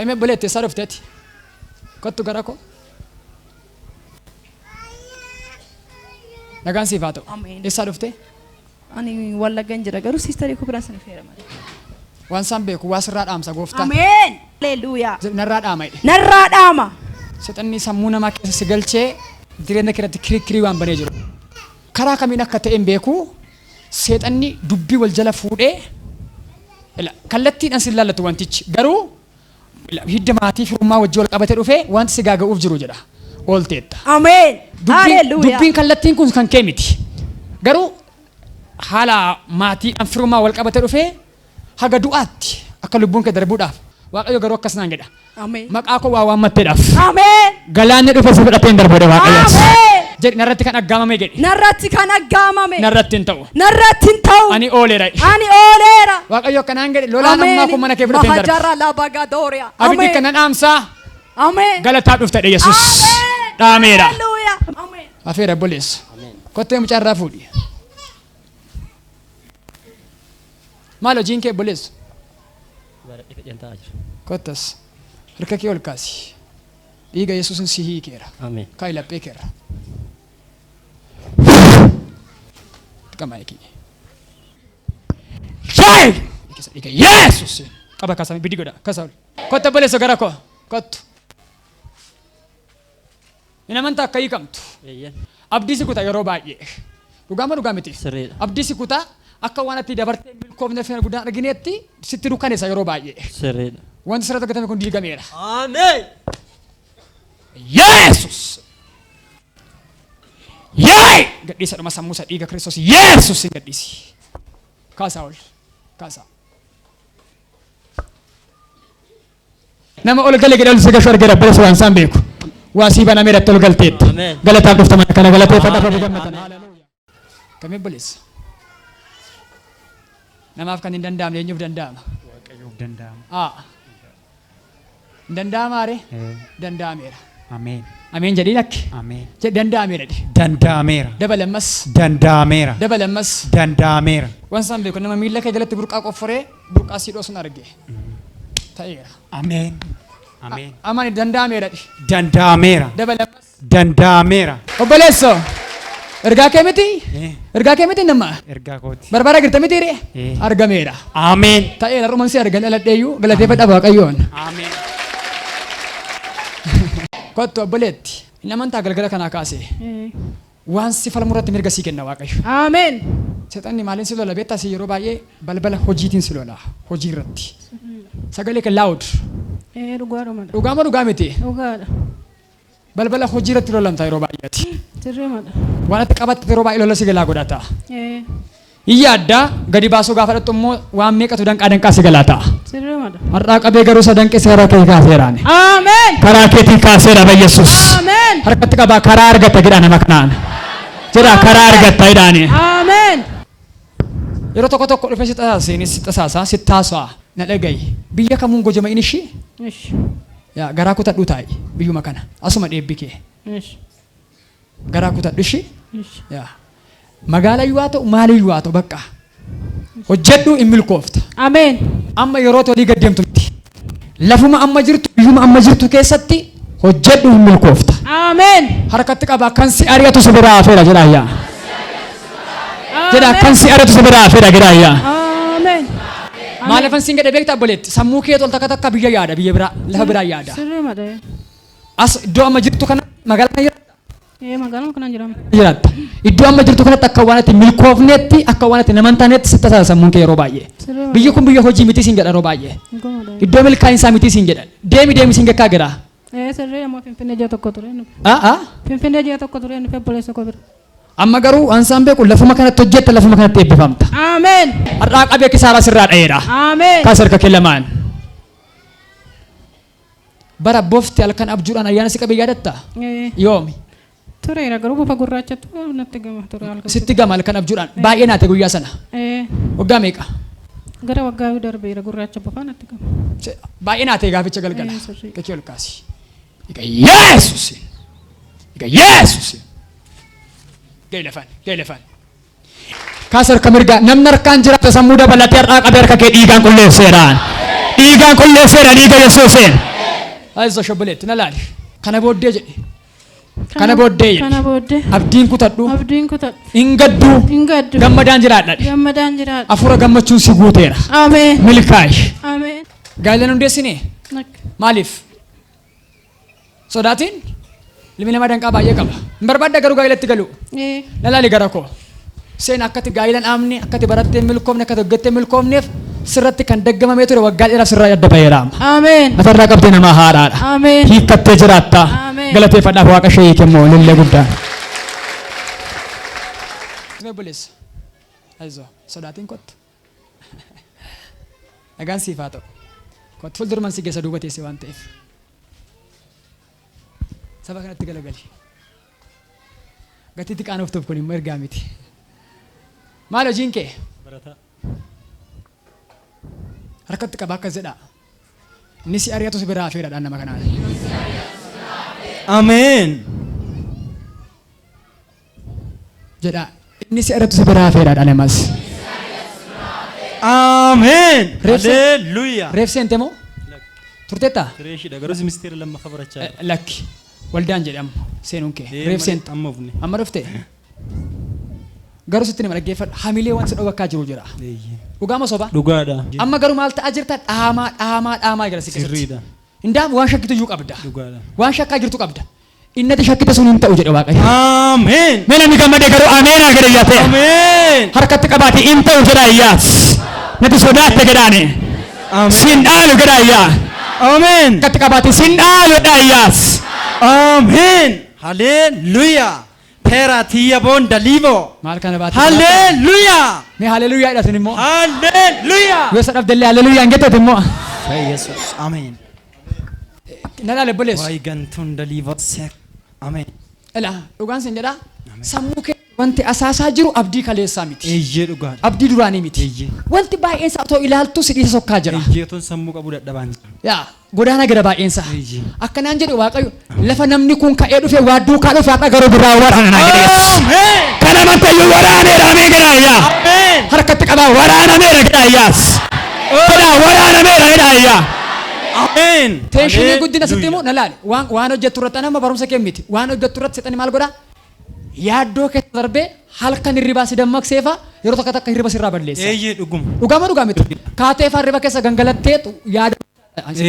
Kamii obboleetti eessaa dhufte ati? Kottu gara koo. Nagaan siif haa ta'u. Ameen. Eessaa dhufte? Ani Wallaggan jira garuu siistarii koo biraan sana feera malee. Waan isaan beeku waa sirraa dhaamsa gooftaan. Ameen. Haleluuyaa. Jedhi narraa dhaama jedhe. Narraa dhaama. Seexanni sammuu namaa keessa si galchee jireenya kee irratti kirikkirii waan banee jiru. Karaa kamiin akka ta'e hin beeku seexanni dubbii wal jala fuudhee ila kallattiidhaan si laallatu wantichi garuu ila hidda maatii firummaa wajjin wal qabate dhufee wanti si gaaga'uuf jiru jedha oolteetta. Ameen. Dubbiin, Haleluuyaa. dubbiin kallattiin kun kan kee miti. Garuu haala maatiidhaan firummaa wal qabate dhufee haga du'aatti akka lubbuun kee darbuudhaaf Waaqayyo garuu akkas naan jedha. Ameen. Maqaa koo waa waammatteedhaaf. Ameen. Galaanni dhufe si fudhatee hin darbu jedhe Waaqayyo. Ameen. Jedhi narratti kan aggaamame jedhi. Narratti kan aggaamame. Narratti hin ta'u. Narratti hin ta'u. Ani ooleera. Ani ooleera. Waaqayyo akkanaan jedhe lolaan ammaa kun mana kee fudhatee hin darbu. Mahajara labagadoria. Abiddi kanan dhaamsaa Ameen. galataa dhufta jedhe Yesuus. Ameen. Dhaameera. Haleluuyaa. Ameen. Afeera obboleessa. Kottee mucaarraa fuudhi. Maal hojiin kee obboleessa? Baradhee fedhan ta'aa jira. Kottas. Harka kee ol kaasi. Dhiiga Yesuusin si hiikeera. Ameen. Kaa'i laphee keerra. Xiqqamaa eegi. Shaay! Keessa dhiiga Yesuus. Qaba kaasame bidi godha. Kaasa ol. Kottu obboleessa gara koo. Kottu. Hin amantaa akka hiikamtu. Eeyyan. Abdii si kuta yeroo baay'ee. Dhugaa moo dhugaa miti? Sirriidha. Abdii si kuta akka waan ati dabartee milkoofne fi guddaan argineetti sitti dukkaneessa yeroo baay'ee. Sirriidha. Wanti sirratti hojjetame kun diigameera. Ameen. Yesus! Yaay! Gadhiisa dhuma sammuu isa dhiiga Kiristoos Yesus hin gadhiisi. Kaasaa ol. Kaasaa. Nama ol gale jedhe ol si gashu argeera obboleessa waan isaan beeku. Waa sii banameera itti ol galteetta. Ameen. Galataaf dhufta mana kana galateeffadha Ameen. fi gammatan. Ameen. Kamii obboleessa? Namaaf kan hin danda'amne eenyuuf danda'ama? Waaqayyoof danda'ama. Aa. Hin danda'amaa ree? Eh, Danda'ameera. Ameen. Ameen jedhii lakki. Ameen. Jedhi danda'ameera jedhi. Danda'ameera. Dabali ammas. Danda'ameera. Dabali ammas. Danda'ameera. Waan isaan beeku nama miilla kee jalatti burqaa qofforee burqaa sii dhoosun arge. Ta'eera. Ameen. Ameen. Amani danda'ameera jedhi. Danda'ameera. Dabali ammas. Danda'ameera. Obboleesso ergaa kee miti? Eh, Ergaa kee miti nama? Ergaa kooti. Barbara girta miti ree? Eh. Argameera. Ameen. Ta'eera ruman si argan dhaladheeyyuu galateeffadha Waaqayyoon. Ameen. Kottu obboleetti. Hin amantaa galgala kanaa kaasee waan si falmu irratti mirga sii kenna Waaqayyo. Ameen. Seexanni maaliin si lola beektaa si yeroo baay'ee balbala hojiitiin si lola hojii irratti. Sagalee kee loud. Ee dhugaadhumadha. Dhugaa moo dhugaa miti? Dhugaadha. Balbala hojii irratti lolamta yeroo baay'eeti. Sirriimadha. Waan ati qabatte yeroo baay'ee lola si galaa godhata. Ee Hin yaaddaa gadi baasuu gaafa dhaqxu immoo waan meeqatu danqaa danqaa si galaa ta'a. sirriimadha. Har'aa qabee garuu isa danqe seera kee kaaseeraani. Ameen. Karaa keetiin kaaseera ba Yesuus. Ameen. Harkatti qabaa karaa argatta jedhaa nama kanaan. Jedhaa karaa argatta jedhaani. Ameen. Yeroo tokko tokko dhufee si tasaasa isinis si tasaasa si taasa'a na dhaga'i. Biyya kamuun gojama in ishii Ish. yaa garaa kutadhuu taa'i biyyuma kana asuma dheebbi kee Ish. garaa kutadhu ishii Ish. yaa magaala iyyuu haa ta'u maali iyyuu haa ta'u bakka hojjedhu in milkoofta. Ameen. Amma yeroo olii gad deemtu miti. Lafuma amma jirtu biyyuma amma jirtu keessatti hojjedhu hin milkoofta. Ameen. Harkatti qabaa kan si ari'atu si biraa hafeera jedhaa yaa. Jedhaa kan si ari'atu si biraa hafeera jedhaa yaa. Ameen. Maaliifan siin gadhe beektaa obboleetti sammuu kee tol takka takka biyya yaada biyya biraa lafa biraa yaada. Sirriimadha. As iddoo amma jirtu kana magaalaa kana Ee magaaluma kanaan jirama. jiraatta. Iddoo amma jirtu kanatti akka waan itti milkoofnetti akka waan itti nama hin taanetti sitti tasaasa sammuun kee yeroo baay'ee. Sirriimadha. Biyyi kun biyya hojii miti siin jedha yeroo baay'ee. Dhugumadha. Iddoo milkaa'insaa miti siin jedha. Deemi deemi siin gekkaa jira. Ee sirrii ammoo Finfinnee ji'a tokko ture nuuf. Ah ah. Finfinnee ji'a tokko ture nuuf obboleessa koo bira. Amma garuu waan isaan beeku lafuma kanatti hojjetta lafuma kanatti eebbifamta. Ameen. Har'aa qabee kisaaraa sirraa dha'eera. Ameen. Kaas harka kee lamaan. Bara bofti halkan abjuudhaan ayyaana si qabee yaadatta? Ee Yoomi? tureera garuu bofa gurraachatu natti gama ture halkan. Sitti gama halkan abjuudhaan baay'ee naate guyyaa sana. Ee Waggaa meeqa? gara waggaa darbeera gurraacha bofaa natti gama. Baay'ee naate gaaficha galgala. Ee, sirrii. Kee ol kaasi. Dhiiga Yesuus. Dhiiga Yesuus. Ga'e lafaan ga'e lafaan. Kaas harka mirgaa namni harkaan jiraatu sammuu dabalatee har'aa qabee harka kee dhiigaan qulleesseeraan. Dhiigaan qulleesseera dhiiga Yesuusiin. Ayizoo shobboleetti na laali. Kana booddee jedhi. Kana booddee jedhi. Kana booddee. Abdiin kutadhu. Abdiin kutadhu. Hin gadduu. Hin gaddu. Gammadaan jiraadha. Gammadaan jiraadha. Hafuura gammachuun si guuteera. Ameen. Milkaa'i. Ameen. Gaa'ela hundeessinee Lakki. maaliif? Sodaatiin ilmi namaa danqaa baay'ee qaba. Hin barbaadda garuu gaa'elatti galu. Ee. Na laali gara koo. Seen akkati gaa'ela hin dhaabne, akkati barattee hin milkoomne, akkati hojjettee hin milkoomneef sirratti kan daggamamee ture waggaa dheeraaf sirraa adda ba'eera amma. Ameen. Matarraa qabdee nama haaraadha. Ameen. Hiikkattee jiraatta. Ameen. Galateeffadhaaf waaqa ishee hiike immoo lillee guddaa. Obboleessa. Ayizoo sodaatiin kottu. Nagaan siif haa ta'u. Kottu fuuldurumaan si geessa duuba teessee waan ta'eef. Saba kanatti galagali. Gatiitti qaanoftuuf kun immoo ergaa miti. Maal hojiin kee? Barataa. Harkatti qaba akkas jedhaa. Inni si ari'atu si biraa hafeera dhaan nama kanaan. Ameen. Jedhaa. Inni si ari'atu si biraa hafeera dhaan namas. Ameen. Reefsa- Haleluuyaa. Reef seente moo? Turteettaa? Fireeshidha garuu simisteera lammaffaa barachaa jira. Lakki. Waldaan jedhamu seenuun kee. Reef seente. Amma ofne. Amma dhufte. Garuu sitti nama dhaggeeffadhu. Hamilee wanti dhowwakkaa jiru jira. Dhugaa moo soba? Dhugaadha. Amma garuu maal ta'aa jirta? Dhaamaa dhaamaa dhaamaa jira si keessatti. Sirriidha. Indaam waan shakkitu iyyuu qabda. Dhugaadha. Waan shakkaa jirtu qabda. Innati shakkite sun hin ta'u jedhe Waaqayyo. Ameen. Mee namni gammade garuu ameenaa jedhe iyyaa ta'e. Ameen. Harkatti qabaate hin ta'u jedha iyyaas. Nati sodaatte jedhaani. Ameen. Sin dhaalu jedha iyyaa. Ameen. Harkatti qabaate sin dhaalu jedha iyyaas. Ameen. Haleluuyaa. Pera tiyya bonda livo. Maal kana baate? Haleluuyaa. Mee haleluuyaa jedhatin immoo. Haleluuyaa. Yoo isa dhabdellee haleluuyaa hin jettat immoo. Yesus. Ameen. Na laale obboleessu. Waay gantuun daliivo sek. Ameen. Ilaa dhugaan sin jedhaa. Sammuu kee wanti asaasaa jiru abdii kaleessaa miti. Eeyyee dhugaadha. Abdii duraanii miti. Eeyyee. Wanti baay'een isaa otoo ilaaltu si dhiisa sokkaa jira. Eeyyee otoon sammuu qabu dadhabaan jira. Yaa godaana gara baay'een isaa. Eeyyee. Akkanaan jedhe Waaqayyo lafa namni kun ka'ee dhufe waa duukaa dhufe har'a garuu biraa waraana naa jedhe Yesuus. Ameen. Kana amantayyuu waraaneera ameen jedhaa iyyaa. Ameen. Harkatti qabaa waraanameera jedhaa iyyaas. Jedhaa waraanameera jedhaa iyyaa. Ameen. Teenshinii guddina sitti himu na laali. Waan waan hojjettu irratti anama barumsa kee miti. Waan hojjettu irratti seexanni maal godhaa? Yaaddoo keessa darbee halkan hirribaa si dammaqseefa yeroo takka takka hirriba sirraa balleessa. Eeyyee dhuguma. Dhugaama dhugaa miti. Kaatee faa hirriba keessa gangalatteetu yaada.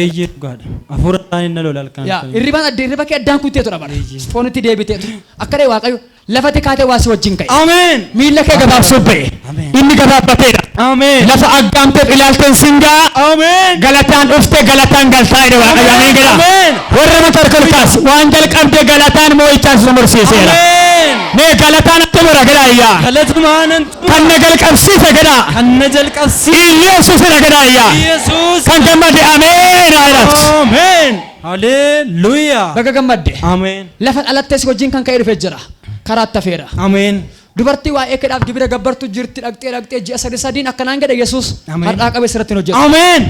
Eeyyee dhugaadha. Hafuura isaanii na lola halkan. Yaa hirribaan adda hirriba kee addaan kutteetu dha bara. Foonitti deebiteetu. Akka ta'e Waaqayyo lafatti kaatee waa si wajjin ka'e. Ameen. Miilla kee gabaabsuuf ba'e. Ameen. Inni gabaabbateedha. Ameen. Lafa aggaamteef ilaalteen singaa. Ameen. Galataan dhufte galataan galtaa jedhe Waaqayyo. Ameen jedha. Ameen. Warra mata harka ol kaasi. Waan jalqabde galataan moo'ichaan si mursiiseera. Ameen. Mee galataan atti mura jedha iyyaa. Galatumaan Kan na jalqabsiise jedha. kan na jalqabsiise Iyesuusidha jedha iyyaa. Yesuus. Kan gammade ameen haa jedhatu. Ameen. Haleluuyaa. Baga gammadde. Ameen. Lafa dhalattes wajjin kan ka'ee dhufee jira. Karaa tafeera. Ameen. Dubartii waa'ee keedhaaf gibira gabbartu jirti dhaqxee dhaqxee ji'a sadi sadiin akkanaan jedhe Yesuus Ameen. har'aa qabee sirratti hin hojjetu. Ameen.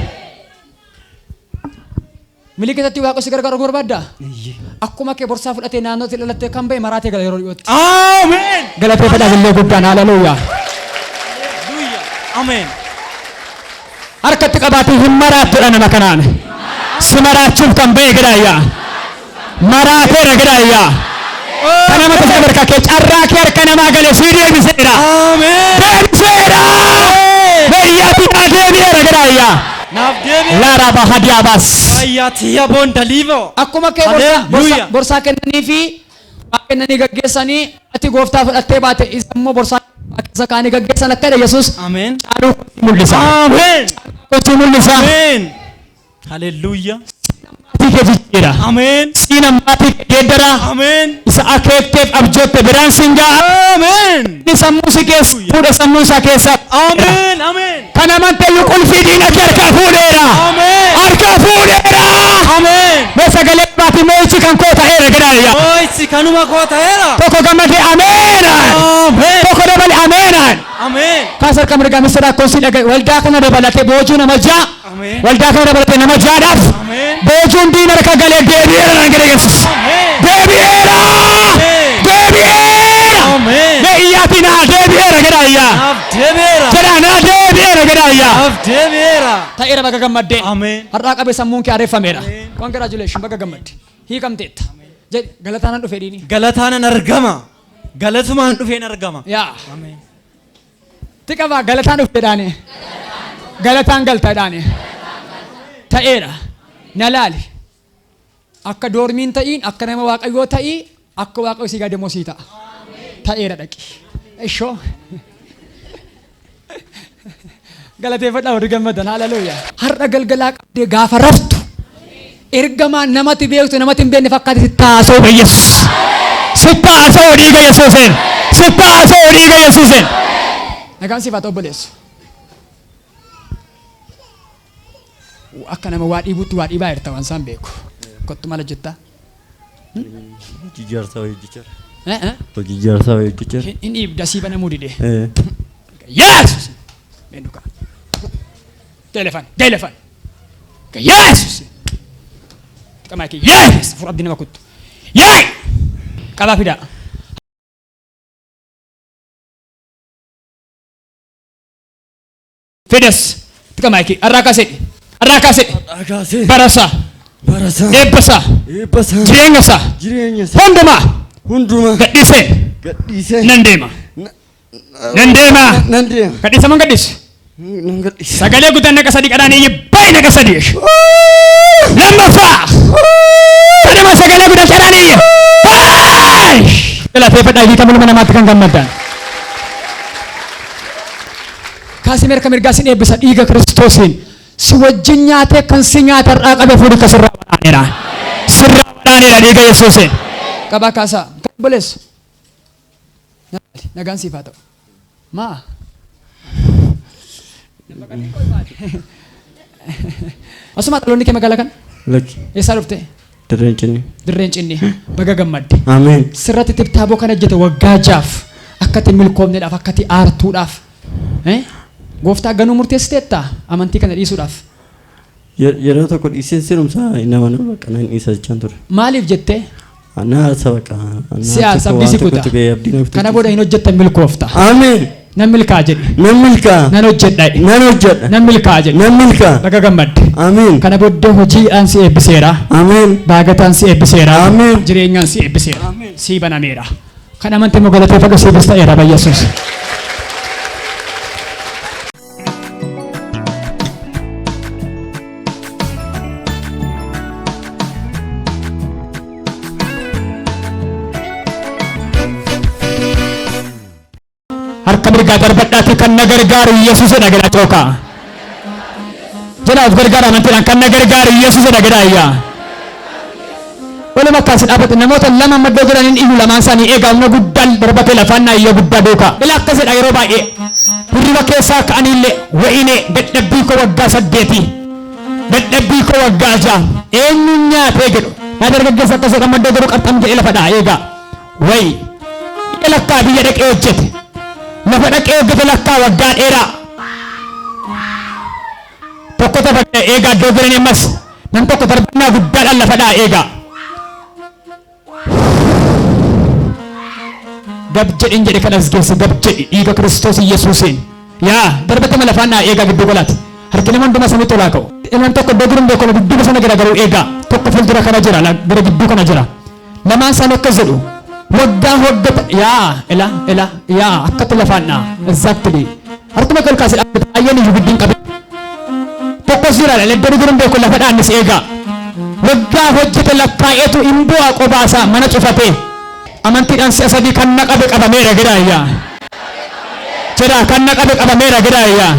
Milii keessatti waaqa si gargaaru barbaaddaa? Eeyyee. Akkuma kee borsaa fudhatee naannootti dhalattee kan ba'e maraatee gala yeroo dhiyootti. Ameen. Galateeffadhaa illee guddaan haleluuyaa. Haleluuyaa. Ameen. Harkatti qabaatee hin maraattudha nama kanaan. Si maraachuuf kan ba'e jedha iyyaa. Maraateera jedha iyyaa. Kan nama tasaa harka kee carraa kee harka namaa gale sii deebiseera. Ameen. Deebiseera! Biyyaatti naa deebi'eera jedha iyyaa. Naaf deebi'e. Laara bahadiyaabas. Ayyaa tiyya bonda liivo. Akkuma kee borsaa, borsaa, Haleluuyaa. borsaa kennanii fi waa kennanii gaggeessanii ati gooftaa fudhattee baate isa immoo borsaa keessa kaanii gaggeessan akka jedhe Yesuus Ameen. caaluu kootii mul'isa. Ameen. Kootii mul'isa. Ameen. Haleluuyaa. Maatii kee jijjiira. Ameen. Siina maatii kee geeddara. Ameen. Isa akeekteef abjootte biraan siin ga'a. Ameen. Inni sammuu si keessa fuudhe sammuu isaa keessa. Ameen. Ameen. Kan amanteeyyuu qulfii diina kee harkaa fuudheera. Ameen. Harkaa fuudheera. Ameen. Mee sagalee baatii moo'ichi kan koo ta'eera jedhaa iyyaa. Moo'ichi kanuma koo ta'eera. Tokko gammadee ameen. Ameen. Tokko dabale ameen. Ameen. Kaas harka mirgaa misira akkoon si dhagaye waldaa kana dabalatee boojuu nama ja'a. Ameen. Waldaa kana dabalatee nama ja'aadhaaf. Ameen. Boojuun diina harka galee deebi'eera naan jedhe Yesuus. Ameen. Deebi'eera. Ameen. Deebi'eera. Ameen. Mee iyyaatii naa deebi'eera jedhaa iyyaa. Naaf deebi'eera. Jedhaa naa deebi'eera jedhaa iyyaa. Naaf deebi'eera. Ta'eera baga gammaddee. Ameen. Har'aa qabee sammuun kee areeffameera. Congratulations baga gammadde. Hiikamteetta. Jedhi galataanan dhufe dhiini. Galataanan argama. Galatumaan dhufeen argama. Yaa. Ameen. Tiqabaa galataan dhufte dhaane. Galataan galta dhaane. Ta'eera. Na laali. Akka doormiin ta'iin akka nama waaqayyoo ta'ii akka waaqayyo si gaadamoo sii ta'a. Ta'eera dhaqi. Ishoo. Galateeffadhaa warri gammadan haleluuyaa. Har'a galgalaa qabdee gaafa raftu ergamaa namatti beektu namatti hin beekne fakkaate sitti haasa'u Yesuus. Sitti haasa'u dhiiga Yesuusiin. Sitti haasa'u dhiiga Yesuusiin. Nagaan siif haa ta'u obboleessu. Akka nama waa dhiibutti waa dhiibaa jirta waan isaan beeku. Kottu maal hojjettaa? Hojii ijaarsaa wayii hojjechaa Eh, eh. Hojii ijaarsaa wayii hojjechaa Hin dhiibda sii banamuu dide. Eh. Yesuus. Eenyu ka'a? Telefon, telefon. Yesuus. Qamaa kee Yesuus. Fur abdii nama kuttu. Yee! Qabaa fidaa. Fides. Qamaa kee arraa kaasedhi. Arraa kaasee. Akaasee. Barasaa. Barasaa. Eebbasaa. Eebbasaa. Jireenya isaa. Jireenya isaa. Hundumaa Hundumaa. gadhiisee Gadhiisee. nan deema. Nan deema. Nan deema. Gadhiisa moo hin gadhiisu? Nan gadhiisa. Sagalee guddaan naqa sadii qadhaan iyyi baay'ee naqa sadii. Lammaffaa. Saduma sagalee guddaan qadhaan iyyi. Baay'ee. Galateeffadhaa hiikamuu ilma namaatti kan gammaddan. Kaasii mirga mirgaa sin eebbisa dhiiga Kiristoosiin. Si wajjin nyaatee kan si nyaata irraa qabe fuudhi ka sirraa waraanera. Sirraa waraanera dhiiga Yesuusiin. Qabaa kaasaa. Obboleessu. Nagaan siif haa ta'u. Maa? Asuma dhaloonni kee magaalaa kana? Lakki. Eessaa dhufte? Dirreen cinni. Dirreen cinni. Baga gammadde. Ameen. Sirratti tibtaaboo kana hojjete waggaa jaaf akka itti milkoomneedhaaf akka itti aartuudhaaf. Eh? Gooftaa ganuu murteessiteetta amantii kana dhiisuudhaaf. Yeroo tokko dhiiseen sirumsaa nama nama bakka nan dhiisa jechaan ture. Maaliif jettee? Ana aarsa bakka. Si aarsa abdii si kuta. Kana booda hin hojjettan milkoofta. Ameen. Nan milkaa jedhi. Nan milkaa. Nan hojjedha. Nan hojjedha. Nan milkaa jedhi. Nan milkaa. Baga gammadde. Ameen. Kana booddee hojiidhaan si eebbiseera. Ameen. Baagataan si eebbiseera. Ameen. Jireenyaan si eebbiseera. Si banameera. Kan amante immoo galateeffadhu siifis ta'eera Yesuus. Harka mirgaa darbadhaati kan na gargaaru Yesuusidha jedha cookaa. Jedha of gargaara amantiidhaan kan na gargaaru Yesuusidha jedha ayyaa. Waluma akkaasi dhaabbate namoota lama maddoo jiraniin iyyuu lamaan isaanii eegaa humna guddaan darbatee lafaan naa iyyoo guddaa duukaa. Ila akkasidha yeroo baay'ee. Hirriba keessaa ka'aniillee wa'inee dadhabbii koo waggaa 8 dadhabbii koo waggaa 6 eenyuun nyaatee jedhu. Naa dargaggeessa akkasii kan maddoo jiru qarxam jedhee lafa dha'a eegaa. Wayi biyya lakkaa biyya dhaqee hojjete. Lafa dhaqee hojjete lakkaa waggaa dheeraa. Tokko tafa eegaa iddoo jiranii ammas nam tokko darbannaa guddaadhaan lafa dha'a eegaa. Gab jedhin jedhe kan as geesse gab jedhi dhiiga Kiristoos Yesuusiin. Yaa darbatama lafaan naa eegaa gidduu galaati. Harki nama hundumaa samitti olaa ka'u. Ilmaan tokko iddoo jiru hin beeku gidduu sana jira garuu eegaa. Tokko fuuldura kana jira gara gidduu kana jira. Lamaan isaanii akkas jedhu. Waggaa hojjeta yaa ila ila yaa akkatti lafaan naa exactly. Harkuma kee ol kaasee dhaabbata baay'een iyyuu gidduun qabe. Tokkos jira iddoo jiru hin beeku lafa dhaannis eegaa. Waggaa hojjete lakkaa'eetu hin bu'aa qobaasaa mana cufatee. Amantiidhaan si'a sadii kan na qabe qabameera jedha yaa. Jedha kan na qabe qabameera jedha yaa.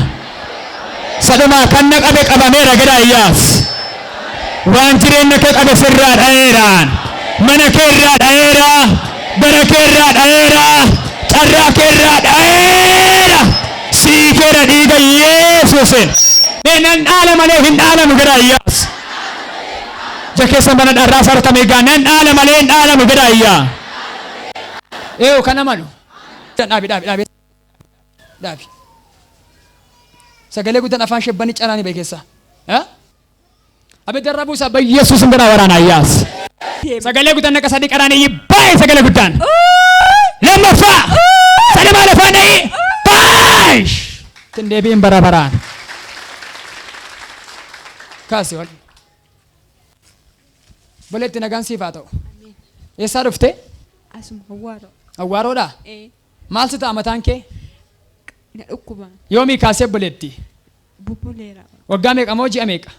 Sadhumaa kan na qabe qabameera jedha iyyaas. Waan jireenya kee qabe sirraa dha'eeraan. Mana kee irraa dha'eera. Bara kee irraa dha'eera. Carraa kee irraa dha'eera. Sii keera dhiiga Yesuusiin. Mee nan dhaala malee hin dhaalamu jedha iyyaas. Ija keessan bana dharraa sartame egaa nan dhaala malee hin dhaalamu jedha iyyaa. Eeyo kan amanu. Dhaabi dhaabi dhaabi dhaabi. Sagalee guddaan afaan shebbanii caraanii ba'e keessaa. Abidda irra buusaa Yesuus hin biraa waraana ayyaas. Sagalee guddaan naqa sadii qaraanii iyyi baay'ee sagalee guddaan. Lammaffaa sadamaa lafaan dha'ii baay'ee. Ittiin deebi'in bara baraan. Kaasi ol. Boleetti nagaan siif haa ta'u. Eessaa dhufte? Asuma Awwaaroo. Awwaaroodhaa? Ee. Maal si ta'a mataan kee? Na dhukkuba. Yoomii kaasee boleetti? Bubbuleera. Waggaa meeqa moo ji'a meeqa?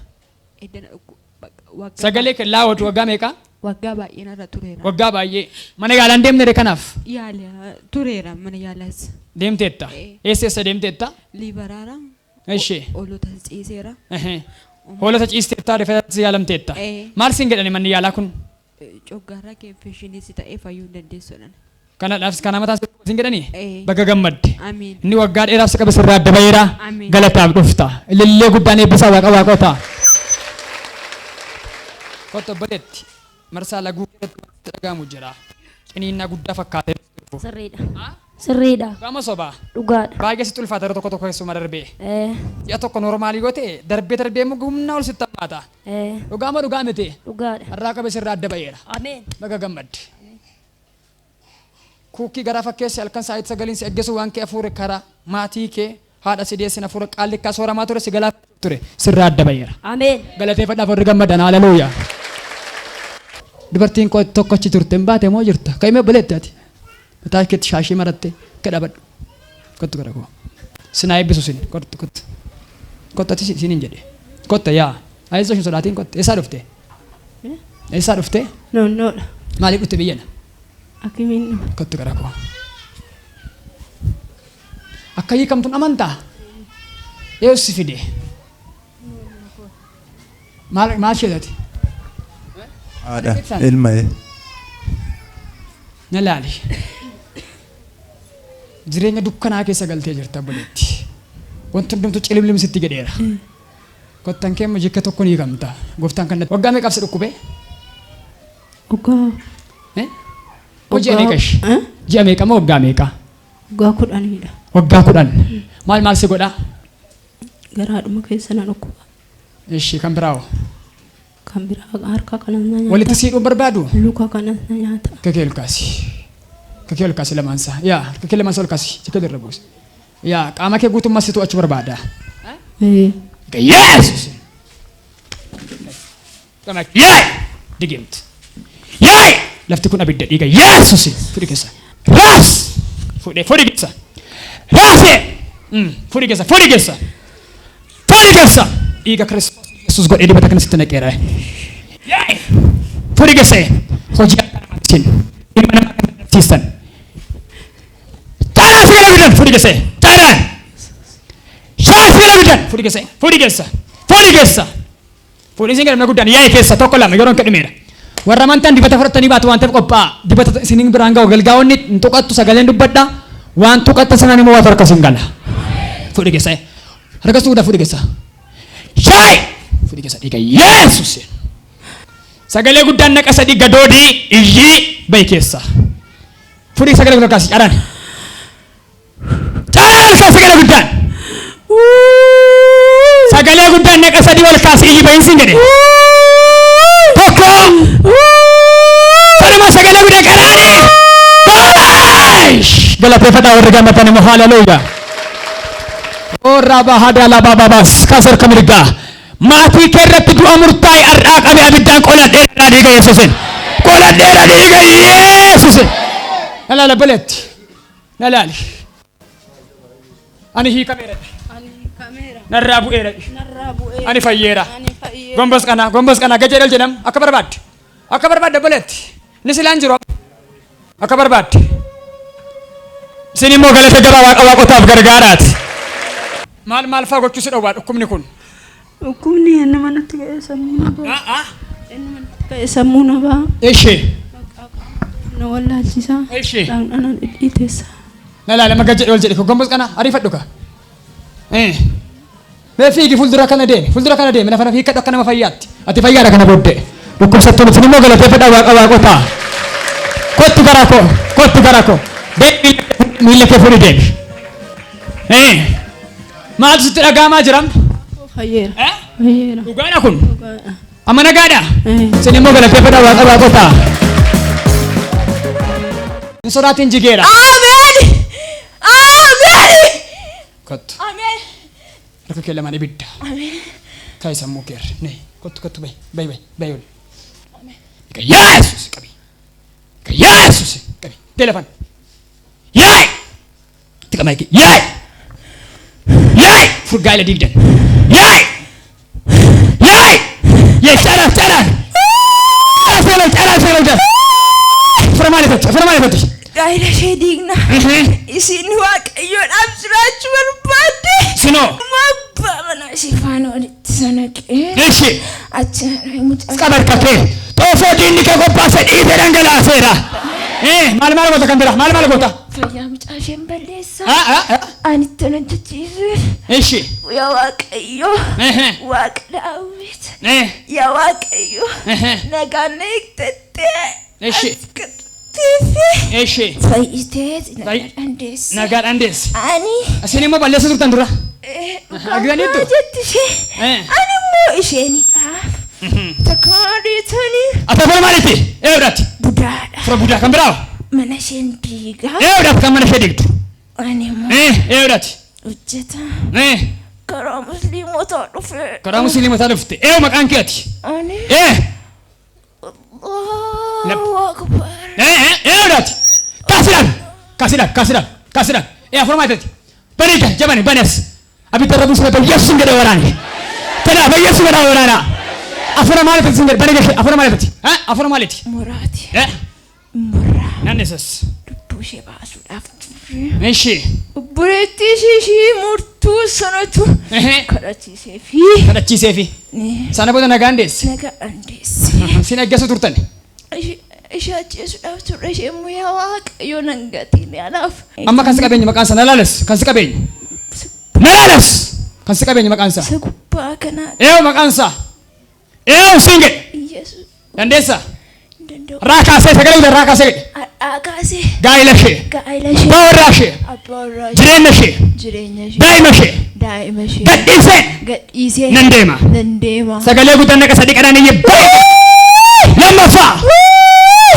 Edda na dhukkuba. Waggaa Sagalee kee laawwatu waggaa meeqa? Waggaa baay'ee narra tureera. Waggaa baay'ee. Mana yaalaa hin deemne kanaaf? Yaala tureera mana yaalaas. Deemteetta? Eessa eessa deemteetta? Liibaraara. Ishee. Hoolota ciiseera. Hoolota ciisteettaa rifeensa yaalamteetta. Maal siin jedhani manni yaalaa kun? Coggaarraa kee infekshinii si ta'ee fayyuu hin dandeessu jedhan. Kanaadhaaf kana mataan siin jedhani? Ee. Baga gammadde. Amiin. Inni waggaa dheeraaf si qabe sirraa adda baheera. Amiin. Galataaf dhufta. Ilillee guddaan eebbisaa waaqa waaqotaa. Kottu obboleetti marsaa laguu keessatti dhaga'amu jira. Ciniinnaa guddaa fakkaatee. Sirriidha. Sirriidha. Dhugaama sobaa. Dhugaadha. Baay'ee sitti ulfaata yeroo tokko tokko keessumaa darbee. Ee. Si'a tokko noormaalii yoo ta'e darbee darbee immoo humna ol sitti hammaata. Ee. Dhugaama dhugaa miti. Dhugaadha. Har'aa qabe sirraa adda ba'eera. Ameen. Baga gammadde. Kuukii garaa fakkeessi halkan sa'aatii sagaliin si aggeessu waan kee hafuura karaa maatii kee haadha si deessin hafuura qaallikkaa sooramaa ture si galaa ture sirraa adda ba'eera. Ameen. Galateeffadhaaf warri gammadan haleluuyaa. Dubartiin tokko achi turte hin baate moo jirta? Ka'imee obboleetti ati. Mataa keetti shaashii maratte akka dhaabadhu. Kottu gara koo. Sinaa eebbisu sin. Kottu kottu. Kottu ati siin hin jedhe. Kottu yaa. Ayizosh hin sodaatiin kottu. Eessaa dhufte? Eessaa dhufte? Noonnoodha. Maaliif dhufte biyyana? Akimiin dhufe. Kottu gara koo. Akka hiikamtuun amantaa? Eessu si fide? Maal maal isheetati? Haadha ilma Na laali. Jireenya dukkanaa keessa galtee jirta obboleetti. Wanti hundumtuu cilimlim sitti jedheera. Kottan kee immoo jikka tokko ni hiikamta. Gooftaan kan waggaa meeqaaf si dhukkube? Waggaa. Hoo ji'a meeqa ishee? Ji'a meeqa moo waggaa meeqa? Waggaa kudhaniidha. Waggaa 10. Maal maal si godha? Garaadhuma keessa na dhukkuba. Ishee kan biraa hoo? Kan biraa harka kanas na nyaata. Walitti siidhuun barbaadu? Luka kanas na nyaata. Harka kee ol kaasi. Harka kee ol kaasi lamaansaa. Yaa harka kee lamaansaa ol kaasi. Jikka irra buusi. Yaa qaama kee guutummaa si to'achuu barbaada. Yesuus! Qaama yaay! Digemti. Yaay! Lafti kun abidda dhiiga Yesuus! Fudhi keessa. Raas! Fudhee fudhi keessa. Raasee! Fudhi keessa fudhi keessa. Fudhi keessa. Dhiiga Kiristoos Yesuus godhee dibata kana sitti naqeera. Yaay! Fudhi keessa. Hojii akka namaatiin ilma namaa kan dadhabsiisan. Caalaa si gala bidan fudhi keessa. Caalaa! Caalaa si gala bidan fudhi keessa. Fudhi keessa. Fudhi keessa. Fuudhii isin gadhamna guddaan yaa'e keessa tokko lama yeroon kadhimeera. Warra amantaan dibata fudhatanii baatu waan ta'eef qophaa'a. Dibata isiniin biraan ga'u galgaa'onni hin tuqattu sagaleen dubbadha. Waan tuqatta sanaan immoo waatu harka isin gala. Fuudhii keessa. Harka suuta fuudhii keessa. Shaay! Fuudhii keessa dhiiga Yesuus. Sagalee guddaan naqa sadii gadoodii iyyii bahi keessa. Fuudhii sagalee guddaan kaasi caraan. Caraan ol kaasi sagalee guddaan. Sagalee guddaan naqa sadii ol kaasi iyyi bahin siin jedhe. Tokko. Sanuma sagalee guddaan karaanii. Baash! Galateeffadhaa warri gammatan immoo haleluuyaa. Orraa bahadaa labaa babaas kaas harka mirgaa. Maatii kee irratti du'a murtaa'e har'aa qabee abiddaan qoladheera dhiiga Yesuusin. Qoladheera dhiiga Yesuusin. Laala obboleetti. Na laali. Ani hiikameera. Ani hiikameera. Narraa bu'eera. Narraa bu'eera. Ani fayyeera. Ani fayyeera. Gombos qanaa gombos qanaa gajee dhal jedham akka barbaadde. Akka barbaadde obboleetti. Inni silaan jiru akka barbaadde. Isin immoo galata jabaa waaqa waaqotaaf gargaaraati. Maal maal faa gochuu si dhowwaa dhukkubni kun? Dhukkubni nama natti ka'e sammuu na ba'a. Nama natti ka'e sammuu na ba'a. Ishee. Na wallaalchisa. Ishee. Dhaqna na dhidhiitessa. Na laala maga jedhe ol jedhe gombos qanaa ariifadhu ka. Mee fiigi fuuldura kana deemi fuuldura kana deemi lafa hiikkadhu akka nama fayyaatti. Ati fayyaadha kana booddee. Dhukkubsattoon isin immoo galateeffadhaa waaqa waaqotaa. Kottu gara koo kottu gara koo. Deemi miila kee fuudhi deemi. Maaltu sitti dhaga'amaa jira? Fayyeera. Fayyeera. Dhugaadha kun? Amma nagaadha? Isin immoo galateeffadhaa waaqa waaqotaa. Hin sodaatin jigeera. Ameen! Ameen! Kottu. Ameen! Harka kee lamaan ibidda. Ameen. Kaa'i sammuu keerra. Nee kottu kottu bayi bayi bayi bayi ol. Yesuus qabi. Yesuus qabi. Telefon. Yaay! Tika maayiki. Yaay! Yaay! Furgaa'ila diigdan. Yaay! Yaay! Yee caalaa caalaa. Caalaa seera caalaa seera jaa. Fura maali fatte fura maali fatte. Gaa'ela ishee diigna. Isin Waaqayyoodhaaf jiraachuu barbaadde. Sinoo. Abbaa manaa ishee faana walitti sanaqee. Ishi. Achi mucaa. Qabarkatee. Xoofoo diinni kee qophaase dhiitee dhangalaaseera. Maal maal goota kan biraa maal maal goota? Fayyaa mucaa isheen balleessa. Ah, ah, ah. Ani itti hojjechiise. Ishi. Yaa Waaqayyo. Waaqa Daawit. Yaa Waaqayyo. Nagaan na eeggattee. Ishi. Ishi. Fayyitee nagaadhaan deesse. Nagaadhaan deesse. Ani. Isin immoo balleessa turtan dura. Argitaniittu? Jetti ishee. Ani immoo isheenidha. Takkaadhiitanii. Ati afur maalitti? Eewudhaati. Budaadha. Fura budaa kan biraa? Mana isheen diigaa. Eewudhaati kan mana ishee diigdu. Ani immoo. Eewudhaati. Hojjeta. Karaa musliimotaa dhufe. Karaa musliimotaa dhufte. Eewu maqaan kee ati? Ani. Allahu Akbar. Eewudhaati. Kaasidhaan. Kaasidhaan. Kaasidhaan. Kaasidhaan. Afur maalitti? Bani jabani banas. Abidda irra buusee bayyeessuun jedhee waraane. Tana bayyeessuun jedhee waraana. Afur maalitti sin jedhe bani gashee afur maalitti? Afur maalitti? Muraati. Muraa. Nannisas. Lubbuu ishee baasuudhaaf turre. Ishi. Obboleettii ishee ishee murtuu sanatu kadhachiisee fi. Kadhachiisee fi. Sana booda nagaan deesse. Nagaan deesse. Sin eeggasu turtan. Ishee ajjeesuudhaaf turre ishee immoo yaa Waaqayyo nan gatiin anaaf. Amma kan si qabeenye maqaan isaa na laales kan si qabeenye. Na laales kan si qabeenye maqaan isaa. Isa gubbaa kanaa. Eewu maqaan isaa. Eewu siin jedhe. Yesuus. Dandeessaa? Danda'u. Irraa kaasee sagalee guddaa irraa kaasee jedhe. Har'aa kaasee. Gaa'ela ishee. Gaa'ela ishee. Abbaa warraa ishee. Abbaa warraa ishee. Jireenya ishee. Jireenya ishee. Daa'ima ishee. Daa'ima ishee. Gadhiisee. Gadhiisee. Nan deema. Nan deema. Sagalee guddaan naqa sadii qanaan iyyee baay'ee. Lammaffaa.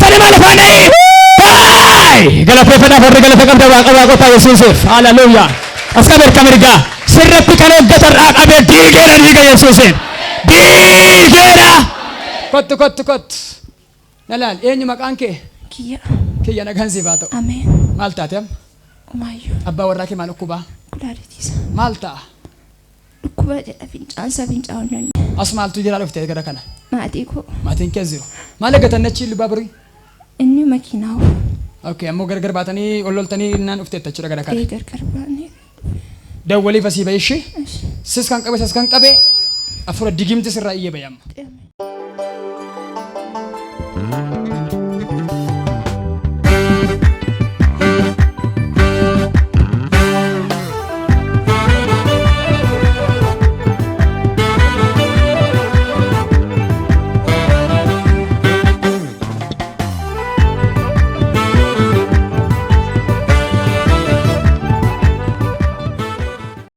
Sadi maal afaan dha'ee. Baay'ee. Galateeffadhaaf warri galata qabda waaqa waaqotaa Yesuusiif. Haleluuyaa. As qabee kan mirgaa. Sirratti kan hojjetan irraa qabee diigeera dhiiga Yesuusiin. Diigeera. Kottu kottu kottu. Nalaal eenyu maqaan kee? Kiyya. Kiyya nagaan siif haa ta'u. Ameen. Maal taate amma? Umaayyuu. Abbaa warraa kee maal dhukkubaa? Kulaaliitiisa. Maal ta'a? Dhukkuba jedha fincaansa fincaa'uu hin danda'u. As maaltu jira dhuftee gara kana? Maatii koo. Maatiin kee jiru. Maal eeggatan achi lubbaa birii? Inni makiinaa oofu. Okay, ammoo gargar baatanii ol loltanii naan dhufteetta jechuudha gara kana. Ee gargar baanee. Dawwaliif asii bahe ishee. Sis kan qabe sas kan qabe afura digimti sirraa iyyee bahe amma.